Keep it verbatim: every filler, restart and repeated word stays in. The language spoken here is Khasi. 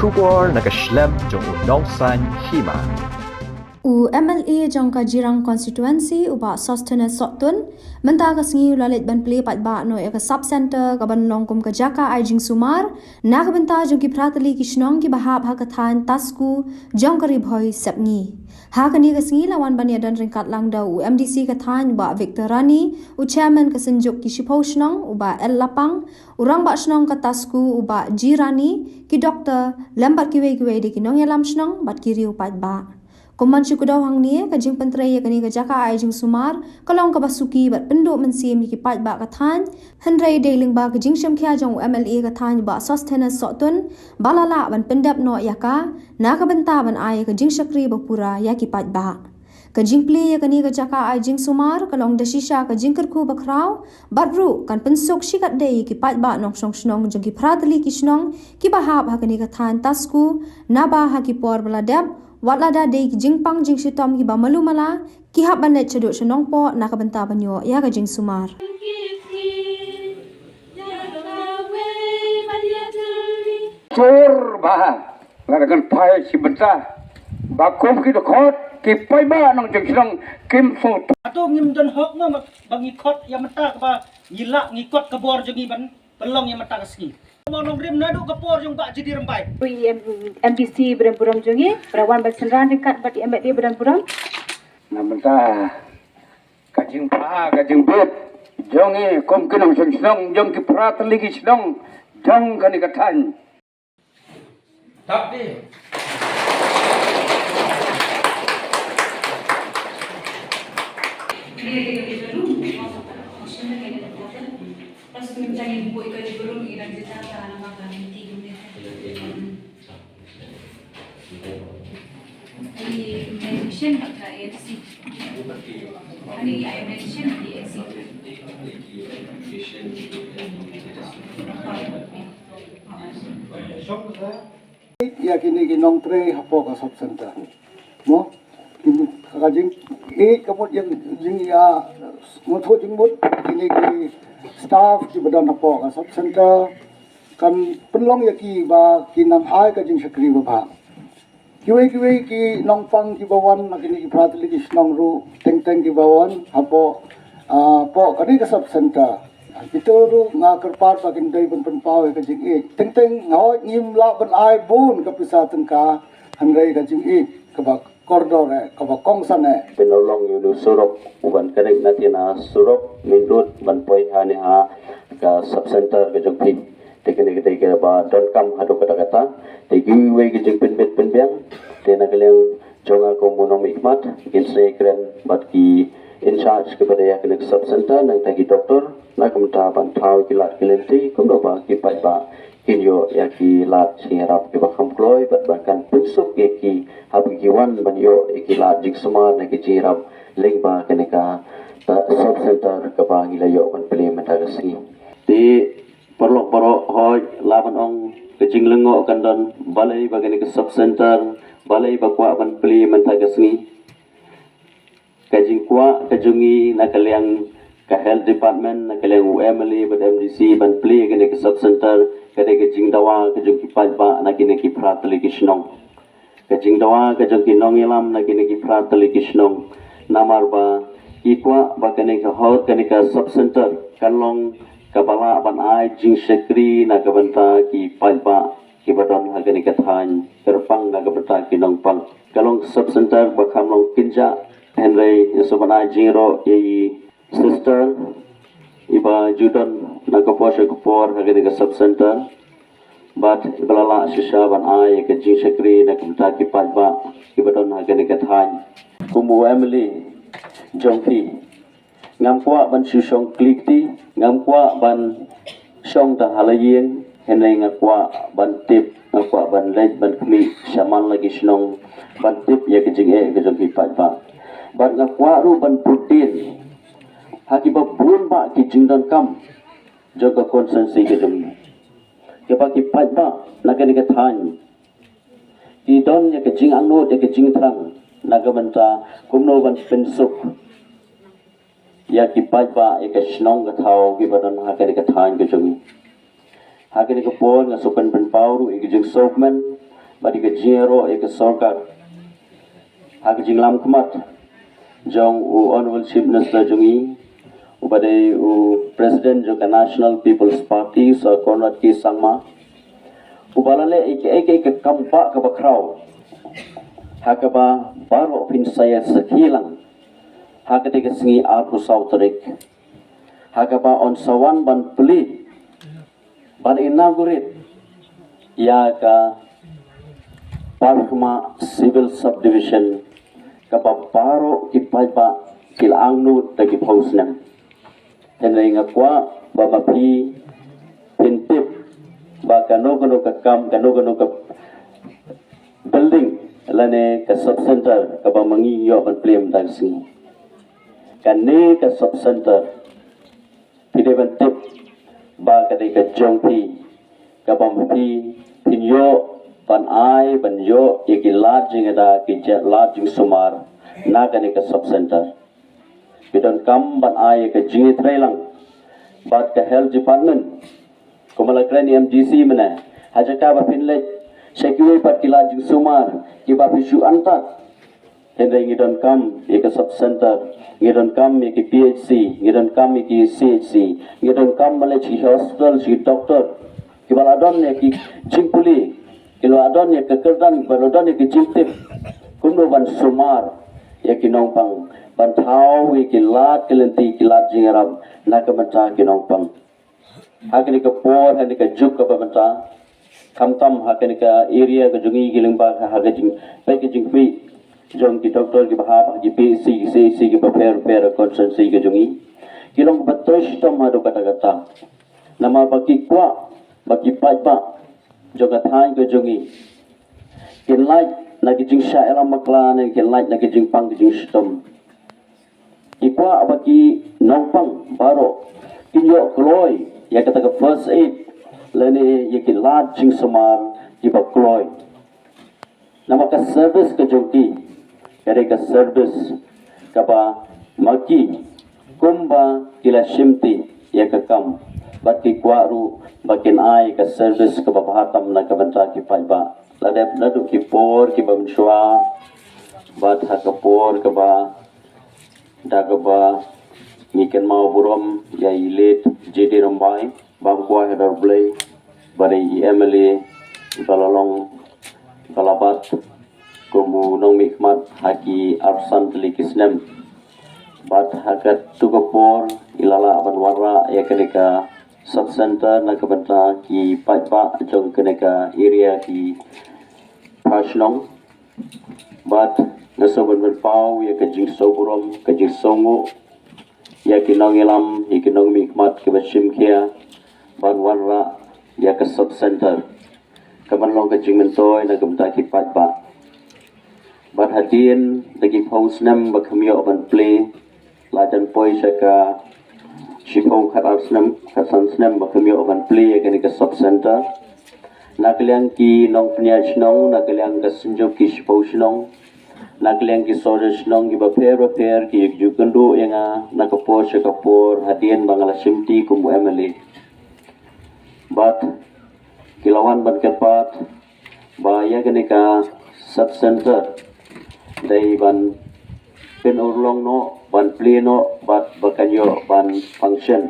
Khubor na ka shlem jong u Nongsaiñ Hima. U M L A jong ka Jirang Constituency, u Bah Sosthenes Sohtun, mynta ka sngi u la leit ban plie paidbah noh ïa ka sub center ka ban long kum ka jaka ai jingsumar na ka bynta jong ki phra tylli ki shnong kiba hap ha ka thaiñ Tasku jong ka Ri Bhoi Sepngi. Ha kane ka sngi la wan ban ïadon ryngkat lang da u M D C ka thaiñ, u Bah Victor Rani, u chairman ka Synjuk ki Shiphew Shnong, u Bah L Lapang, u Rangbah Shnong ka Tasku, u Bah G Rani, ki doktor, lem bad kiwei kiwei de ki nongïalam shnong bad ki riew paidbah. Kum ban shu kdew hangne, ka jingpyntrei ïa kane ka jaka ai jingsumar ka long kaba suki bad pynduh mynsiem ïa ki paidbah ka thaiñ, hynrei dei lyngba ka jingshemkhia jong u M L A ka thaiñ, Bah Sosthenes Sohtun, ba la lah ban pyndep noh ïa ka na ka bynta ban ai ka jingshakri ba pura ïa ki paidbah. Ka jingplie ïa kane ka jaka ai jingsumar ka long da shisha ka jingkyrkhu ba khraw, bad ruh kan pynsuk shikatdei ïa ki paidbah nongshong shnong jong ki phra tylli ki shnong kiba hap ha kane ka thaiñ Tasku, naba ha ki por ba la dep, wat lada dei ki jingpang jingshitom kiba malu mala, ki hap ban leit shaduh sha Nongpoh na ka bynta ban ïoh ïa ka jingsumar. Chor ba la da kan phai shi bynta ba kum ki dkhot ki paidbah nongshong shnong kim sngewthuh. Hato ngim don hok mo ba ngi khot ïa mynta kaba ngi lah ngi kot ka bor jong ngi ban pynlong ïa mynta ka sngi. Mo nongrim naduh ka por jong Bah G D Rymbai. Ui M-, M D C ba don burom jong ngi, ba la wan ban synran ryngkat bad ïa M L A ba don burom. Na mynta ka jingpha ka jingbit jong ngi kum ki nongshong shnong jong ki phra tylli ki shnong jong kane ka thaiñ. Tap di. Ïa kine ki nongtrei hapoh ka sub center. Mo, ka jing, eh, ka mut ïa jing ïa, mut ho jing mut, kine ki staff kiba don hapoh ka sub center kan pynlong ïa ki ba kin nang ai ka jingshakri ba bha. Kiwei kiwei ki nongpang kiba wan na kine ki phra tylli ki shnong ruh teng teng kiba wan hapoh, ah, poh kane ka sub center. Kita ruh nga kyrpad ba kin dei ban pynpaw ïa ka jingïeit. Teng teng nga hoi ngim lah ban ai bun ka pisa tyngka, hynrei ka jingïeit kaba kordor eh, kaba kongsan eh. Pynlong ïa u surok uban connect na tina surok main road ban poi ha ne ha ka sub center ka jong phi. Te kane ka dei kaba donkam haduh katta katta. Te kiwei ki jingpynbit pynbiang, te na ka liang jong nga kum u nongmihkhmat, kin sa ïakren bad ki in charge kiba dei ha kane ka sub center, nangta ki doktor, na ka bynta ban thaw ki lad ki lynti kumno ba ki paidbah kin ïoh ïa ki lad jingïarap kiba kham kloi bad ba kan pynsuk ïa ki haba ki wan ban ïoh ïa ki lad jingsumar na ki jingïarap lyngba kane ka, ta, sub center kaba ngi la ïoh ban plie mynta ka sngi. Te paralok baroh, hoi lah ban ong ka jinglyngngoh kan don balei ba kane ka sub center, balei ba kwah ban plie mynta ka sngi. Ka jingkwah ka jong ngi na ka liang ka health department, na ka liang u M L A bad M D C ban plie kane ka sub center, ka dei ka jingdawa ka jong ki paidbah na kine ki phra tylli ki shnong. Ka jingdawa ka jong ki nongïalam na kine ki phra tylli ki shnong. Namar ba ki kwah ba kane ka hor, kane ka sub center kan long kaba lah ban ai jingshakri na ka bynta ki paidbah kiba don ha kane ka thaiñ, kyrpang na ka bynta ki nongpang. Ka long sub center ba kham long kynjah, hynrei nga sngewbha ban ai jingïaroh ïa i sister iba ju don na ka por sha ka por ha kane ka sub center. Bad iba la lah shisha ban ai ka jingshakri na ka bynta ki paidbah kiba don ha kane ka thaiñ. Kum u M L A jong phi, ngam kwah ban shu shong kli kti, ngam kwah ban shong tang ha la ïing, hynrei nga kwah ban tip, nga kwah ban leit ban khmih shaman la ki shnong, ban tip ïa ka jingeh ka jong ki paidbah. Bad nga kwah ruh ban bud dien ha kiba bun bah ki jingdonkam jong ka constituency ka jong ngi. Kiba ki paidbah na kane ka thaiñ ki don ïa ka jingangnud, ïa ka jingthrang na ka bynta kumno ban pynsuk ïa ki paidbah, ïa ka shnong ka thaw kiba don ha kane ka thaiñ ka jong ngi. Ha kane ka por nga sngewbha ban pynpaw ruh ïa ka jingsngewkmen bad ïa ka jingïaroh ïa ka sorkar ha ka jinglam khmat jong u Honorable Chief Minister jong ngi, uba dei u President jong ka National People's Party, Sir Conrad K Sangma, uba la leh ïa ka, ïa ka, ïa ka kam ba kaba khraw ha kaba baroh phin sa ïa sakhi lang ha katei ka sngi arphew saw tarik, ha kaba yn sa wan ban plie, ban inaugurate ïa ka Parkhma Civil Subdivision, kaba baroh ki paidbah ki la angnud da ki phew snem. Hynrei nga kwah ba ma phi phin tip ba kano kano ka kam, kano kano ka building lane ka sub center kaba ma ngi ïoh ban plie mynta ka sngi. Kane ka sub center, phi dei ban tip ba ka dei ka jong phi, kaba ma phi phin ïoh ban ai, ban ïoh ïa ki lad jingada, ki lad jingsumar na kane ka sub center. Phi donkam ban ai ïa ka jingïatreilang bad ka health department, kumba la kren ïa M G C mynne, ha jaka ba phin leit sha kiwei pat ki lad jingsumar kiba phi shu antad. Hynrei ngi donkam ïa ka sub center, ngi donkam ïa ki P H C, ngi donkam ïa ki C H C, ngi donkam ban leit sha ki hospital, sha ki doktor, kiba la don ïa ki jingpule, kiba la don ïa ka kyrdan, kiba la don ïa ki jingtip kumno ban sumar ïa ki nongpang, ban thaw ïa ki lad ki lynti, ki lad jingïarap na ka bynta ki nongpang. Ha kane ka por, ha kane ka juk kaba mynta, khamtam ha kane ka area ka jong ngi, ki lyngba ha ka jing, peit ka jingkhmih jong ki doktor kiba hap ha ki P H C, ki C H C kiba pher pher ha constituency ka jong ngi, ki long kaba trei shitom haduh katta katta. Namar ba ki kwah ba ki paidbah jong ka thaiñ ka jong ngi kin lait na ki jingshah ïalam bakla ne kin lait na ki jingpang ki jingshitom. Ki kwah ba ki nongpang baroh kin ïoh kloi ïa kata ka first aid lane ïa ki lad jingsumar kiba kloi. Namar ka service ka jong ki ka dei ka service kaba ma ki kumba ki la shimti ïa ka kam, bad ki kwah ruh ba kin ai ka service kaba bha tam na ka bynta ki paidbah. La dep naduh ki por kiba mynshuwa bad ha ka por kaba, da kaba ngi kynmaw burom ïa i late J D Rymbai, ba kwah ha ka Blei, ba dei i M L A ba la long, ba la bat kum u nongmihkhmat ha ki arphew san tylli ki snem. Bad ha katto ka por i la lah ban wanrah ïa kane ka sub center na ka bynta ki paidbah jong kane ka area ki phra shnong. Bad nga sngewbha ban pynpaw ïa ka jingsngewburom, ka jingsngewnguh ïa ki nongïalam, ïa ki nongmihkhmat kiba shim khia ban wanrah ïa ka sub center, ka ban long ka jingmyntoi na ka bynta ki paidbah. Bad hadien da ki phew snem ba kham ïoh ban plie, la jan poi sha ka shiphew khatar snem, khatsan snem ba kham ïoh ban plie ïa kane ka sub center. Na ka liang ki nongpynïaid shnong, na ka liang ka synjuk ki shiphew shnong, na ka liang ki sordar shnong kiba pher bapher, ki ju kynduh ïa nga na ka por sha ka por hadien ba nga la shimti kum u M L A. Bad ki la wan ban kyrpad ba ïa kane ka sub center dei ban pynurlong noh, ban plie noh, bad ba kan ïoh ban function